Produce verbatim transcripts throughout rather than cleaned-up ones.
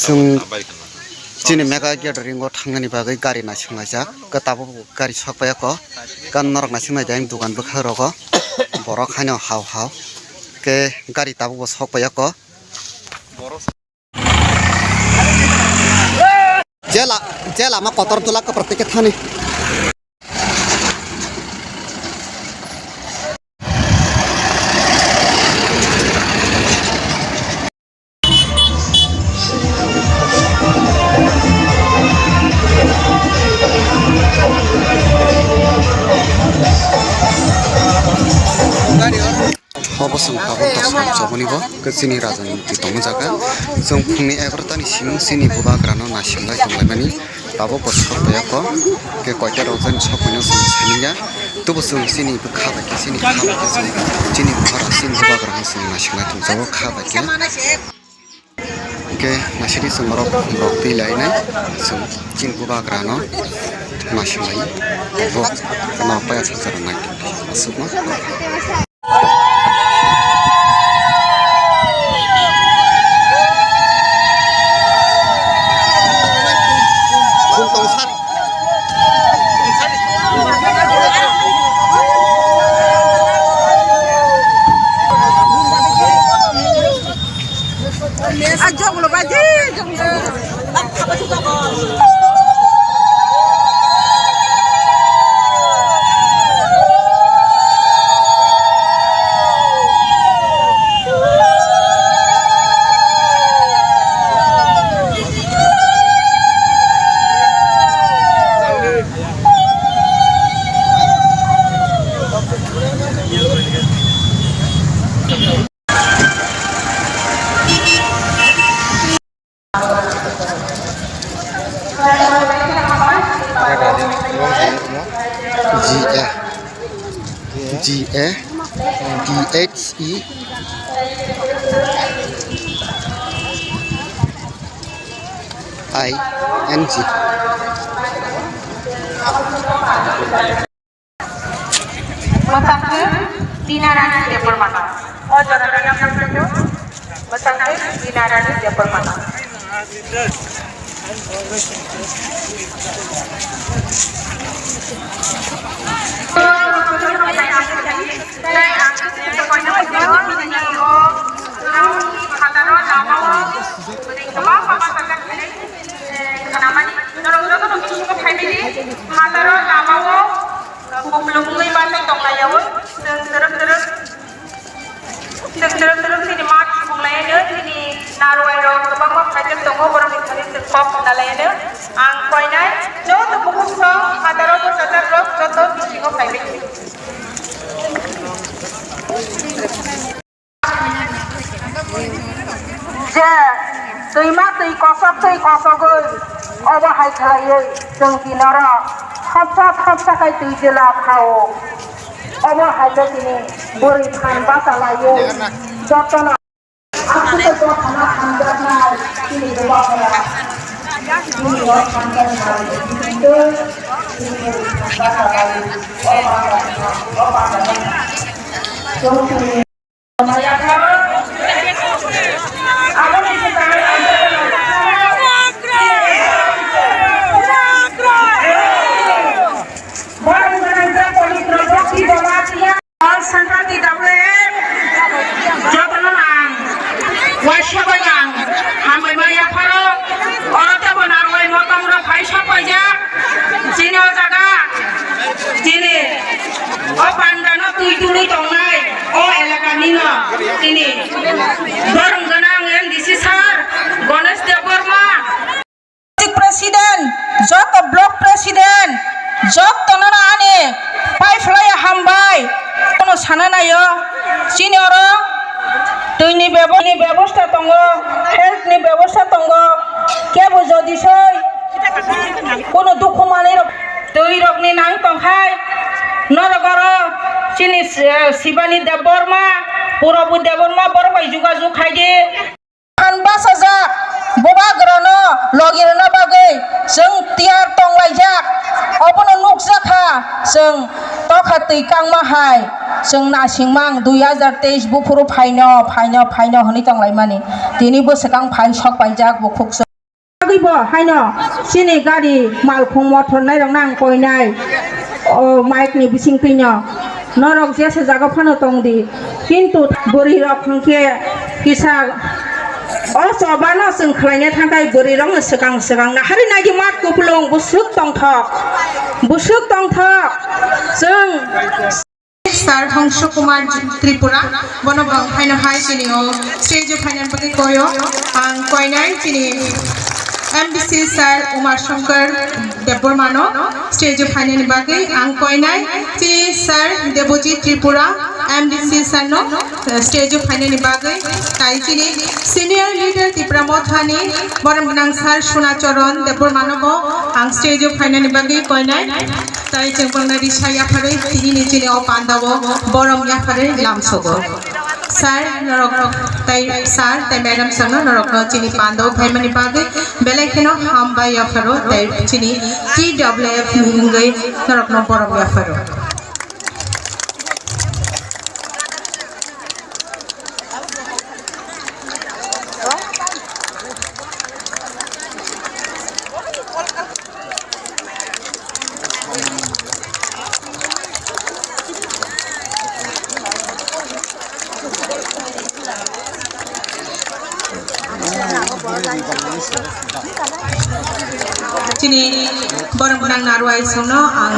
Chwng chini mega gathering o thangnani bagwi gari naisinglaijak, khe tabuk gari sokpaiya kho, khe norok naisinglaijak dugan bwkhak rogo, borok haino hao hao, khe gari tabuk bo sokpaiya kho. Je la-, je lama kotor dula kwprak tei khe thani. Obo chwng tabuk doskam choboni bo, khe chini raja ni mukti tongma jaga. Chwng phungni egarota ni simi chini bubagra no naising lai tong laimani. Tabuk bo sokpaiya kho, khe koita rok jani sokphaino chwng siniya. Tubo chwng chini bwkha bai khe, chini kha bai khe chwng chini bubagra, chini bubagra no chwng naising lai tong jago kha bai khe. Khe naisidi chwng borok, borok twi lainai, chwng chini bubagra no naising lai. Bo norok paiya songchar rok nai aswkma. G A, G A, T H E, I N G. Mwsangkhe Dinarani Debbarmano. O jorani yang mwsangkhe Dinarani Debbarmano. Hataro lama o, kuplung wi ba tei tong lai ya o, chwng twrwk twrwk, chwng twrwk twrwk chini mat subung lai ya no, chini narwai rok kwbangma phaijak tongo, borok ni thani chwng kok hwnna lai ya no. Ang koinai joto bukhuk song hataro bwsajak rok joto bisingo phai bai. Je twima twi kosok twi kosogwi obo hai khlaiwi chwng dinoro thopsa thopsa khai twi jela phao. Obo hai khe tini bwrwi phan bachalaiwi jotono aswk jotono hamjaknai tini bubagra tini o hamjaknai twi tini bwrwi phan bachalaiwi o bangla o bangla chwng tini Central T W A jotono ang waisa bai ang hambai ma yapharo, oro tei bo narwai no tong rok phai sok paijak. Chini o jaga, chini o panda no twi tului tongnai, o elaka ni no, chini borong gwnang M D C sir Ganesh Debbarma, district president, joto block president, joto no ani pai phlai hambai, kono sana naio, chini oro twi ni bebo-, ni bebosta tongo, health ni bebosta tongo, kebo jodi soi, Kono dukhu manwi rok, twi rok ni nang tongkhai, norok oro chini, eh, Shibani Debbarma, Purabu Debbarma, borok bai jugajug khai di. Ang bachajak, bubagra no logi rwna bagwi chwng tiyar tong laijak, obono nukjakha chwng tokha twi kangma hai, chwng naisingmang dui hajar teis buphuru phaino, phaino, phaino hwnwi tong laimani. Tini bwswkang phai sok paijak bukhuk chwng. Bo haino chini gari malkhung mothor nairokno ang koinai, o mike ni bisingtwino norok jesa jaga phano tongdi, kintu bwrwi rok hwnkhe kisa o chobano chwng khwlaina thangkhai bwrwi rokno swkang swkang nahari nagi mat kupulung buswk tongthok, buswk tongthok chwng. Sir Hongsho Kumar Tripura, bono bang haino hai chini o stage o phainani bagwi koyo. Ang koinai chini M D C Sir Umar Shankar Debbarma no stage o phainani bagwi ang koinai chini Sir Debojit Tripura M D C Sir no stage o phainani bagwi, tai chini senior leader Tipra Mothani borom gwnang Sir Suna Charan Debbarma no bo ang stage o phainani bagwi koinai. Tai chwng bangna risa yapharwi tini ni chini o pandao borom yapharwi lamsogo. Sir, norok tai sir tai madam sir no norok no chini pandao phaimani bagwi belai kheno hambai yapharo tai chini T W F ni hwngwi norok no borom yapharo. Chini borok nang narwai songno ang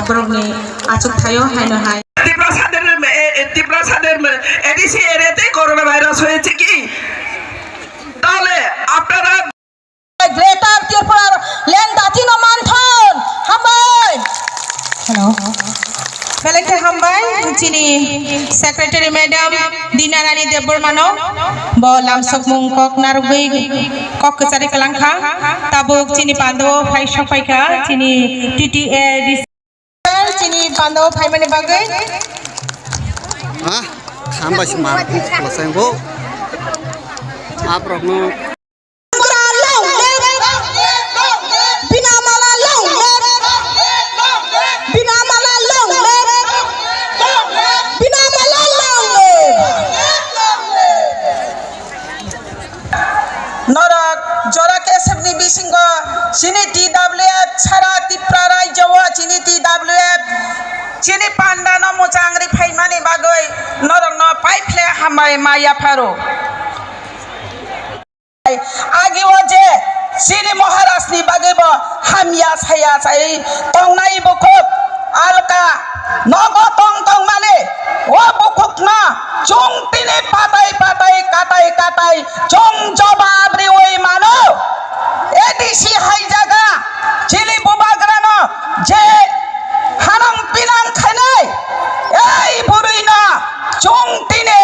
borokni achuk thaio haino hai. Tiprasa der, e, e, Tiprasa der, e, A D C area te coronavirus হয়েছে কি? তাহলে আপনারা Greater Tripura land dati no manthon. Hambai. Hello. Belai khe hambai chini secretary madam Dina Rani Debbarma no bo lamsokmung kok narwgwi kok kwchari kwlangkha. Tabuk chini pando phai sokphaikha chini T T A D C. Chini pando phaimani bagwi. Ha? Hambai se mar khlasai bo. Abrok no. Binamala long live. Binamala long live. Binamala long live. Norok jora kesepni bisingo chini T W F sara Tripura rajyo o chini T W F chini panda no muchang ri phaimani bagwi norok no paiphle hambai ma yapharo. Agi o je chini Maharaj ni bagwi bo hamya saya sai tongnai bukhuk alka nogo tong tong mani o bukhuk no chwng tini patai patai katai katai chwng jobab riwi mano. A D C hai jaga chini bubagra no je hanang pinang khainai ei bwrwi no chwng tini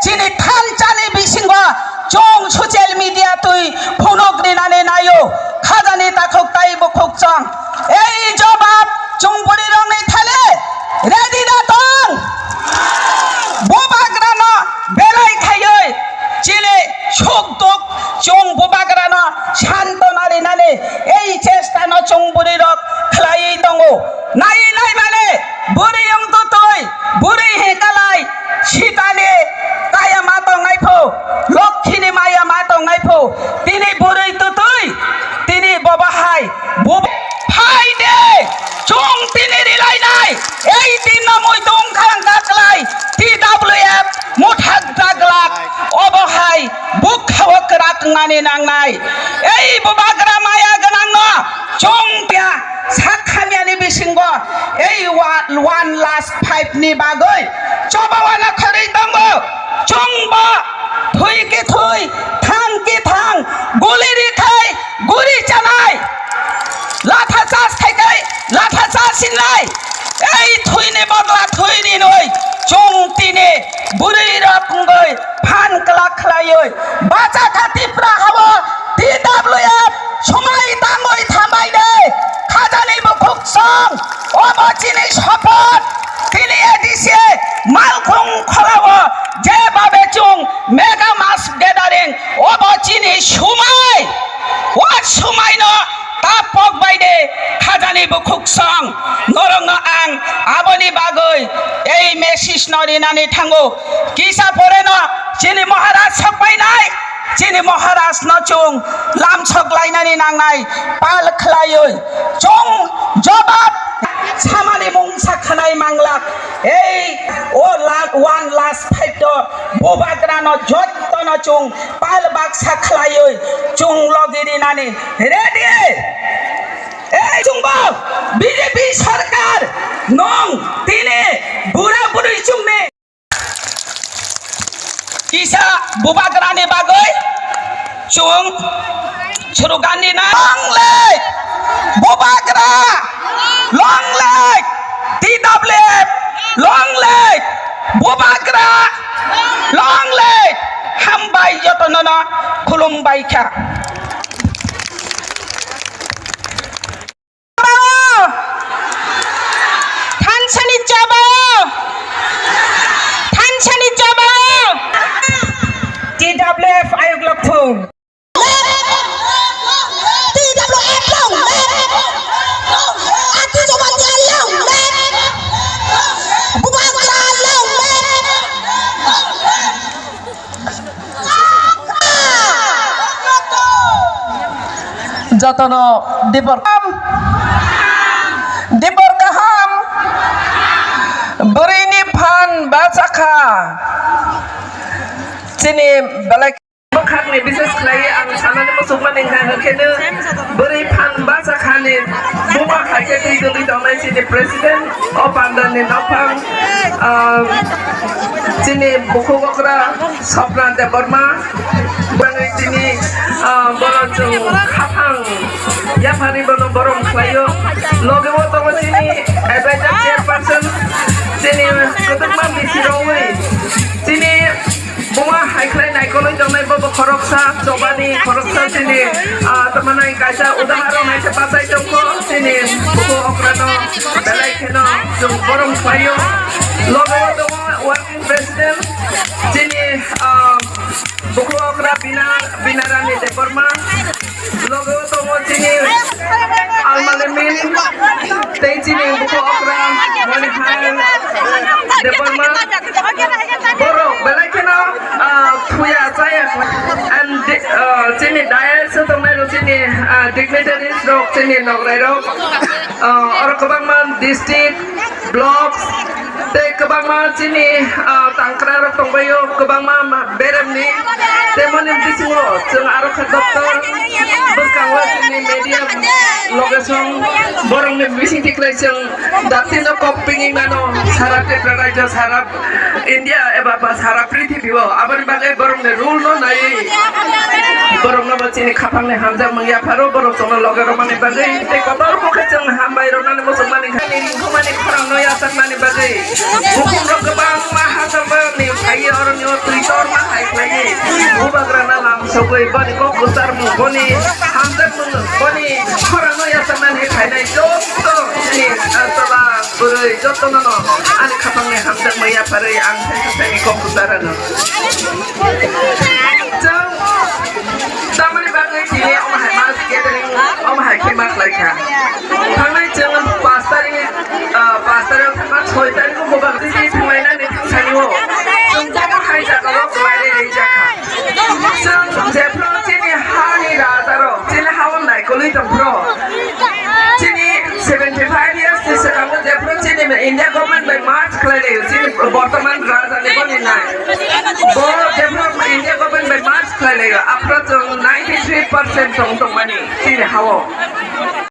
chini thansa ni bisingo chwng social media twi phunuk rinani naio khajani takhuk tai bukhuk chwng ei jobab chwng bwrwi rokni thale ready da tong bubagra no belai khaioi chini suk duk chwng bubagra no santona rinani ei chesta no chwng bwrwi rok khlaiwi tongo. Nai nai male bwrwi wng tutwi bwrwi he kalai sitani kaya ma tongnai pho, lokkhini maya ma tongnai pho, tini bwrwi tutwi tini bobo hai bubo phai de chwng tini rilai nai ei din no mui tong khang kaklai T W F muthak daglak obo hai bukha o kwrak nani nangnai ei bubagra maya gwnang no chwng ya sak hamya ni bisingo ei wa-, one last five ni bagwi choba wana khorwi tongo chwng bo thwi ki thwi thang ki thang guli ri khai guri chanai latha chas khai khai latha chas sinai ei thwi ni bodla thwi rinwi chwng tini bwrwi rok wngwi phan kwlak khlaiwi bacha kha Tipra hao T W F swmai tangwi thambai de khajani bukhuk song obo chini sopot tini A D C malkhung kholao je babe chwng mega mass gathering obo chini swmai o swmai no ta pok bai de khajani bukhuk song norok no ang aboni bagwi ei message no rinani thango kisa pore no chini Maharaj sok painai Chini Maharaj no chwng lamsok lainani nangnai pal khwlaiwi chwng jobab samani mungsa khwnai manglak. Ei o la-, one last fight o Bubagra no jotto no chwng pal baksa khwlaiwi chwng logi rinani ready. Ei chwngbo B J P sarkar nwng tini bura bwrwi chwngni kisa Bubagrani bagwi chwng slogan rina. Long live Bubagra, long live T W F, long live Bubagra, long live. Hambai jotono no khulumbai kha. Thansani chaba! Thansani chaba! T W F ayuk lokthung. T W F long live! Ati Jomatiya long live! Bubagra long live! Jotono dibor kaham, dibor kaham, bwrwini phan bachakha. Chini belai bwkhakni bises khlaiwi ang sanani muchukmani hwnkha hwnkhe bwrwi phan bachakhani buma khaikhe twi dwlwi tongnai chini president. O pandalni nokphang, ah, chini bukhuk okra Sopna Debbarma, bangwi tini, ah, bono chwng khaphang yapharwi bono borom khlaio. Loge o tongo chini advisor chairperson, chini kwdwkma bisirogwi chini buma hai khlai naikolwi tongnai bobo khoroksa chobani khoroksa chini, ah, tamo nai kaisa udaharon hai se bachai tongkho chini bukhuk okrano. Belai kheno chwng borom khlaio. Logo o tongo working president chini, ah, bukhuk okra Bina, Bina Rani Debbarma. Logo o tongo chini Almali Min tei chini bukhuk okra Monihar Debbarma. Borok belai kheno, ah, thuya chaya. And, ah, chini dais o tongnai rok chini, ah, dignitaries rok chini nograi rok. Ah, oro kwbangma district, blocks, tei kwbangma chini, ah, tangkra rok tongbaio, kwbangma ma-, beremni. Tei moni bisingo chwng aro kha doctor bwskango chini media location borokni bising tiklai chwng datino kok pingwi mano sara Tripura rajyo, sara India eba ba sara prithibi o. Aboni bagwi borokni rule no naiwi borokno bo chini khaphangni hamjakmung yapharo, borok chwngno loge rwmani bagwi tei kotor khe chwng hambai rwnani muchungmani kha, ringkhumani khorang no yachakmani bagwi bukhuk rok kwbangma hachal borokni phaiwi oroni o twi torma hai khlaiwi bubagrana lam sogwi boni kok kwcharmung, boni hamjakmung, boni khorang no yachaknani phainai joto chini, ah, tola bwrwi jotono no ani khaphangni hamjakmung yapharwi ang thaisa thaini kok kwchar rwno. Chwng tamoni bagwi tini omo hai mass gathering, omo hai khe ma khlai kha. Thangnai chwng pas tarik, ah, pas tarik thangma soi tarik o bubagra twi thanglainani thangsanio chwng tamo hai jagao kwlairwi rijak kha. Chwng jephru chini hani rajarok chini ha-o naikolwi tongphru, chini seventy five years ni swkango jephru chini India government bai merge khlai laio, chini bortoman raja ni boni nai. Bo jephru India government bai merge khlai laio, aphru chwng ninety three percent tong tongmani chini ha-o.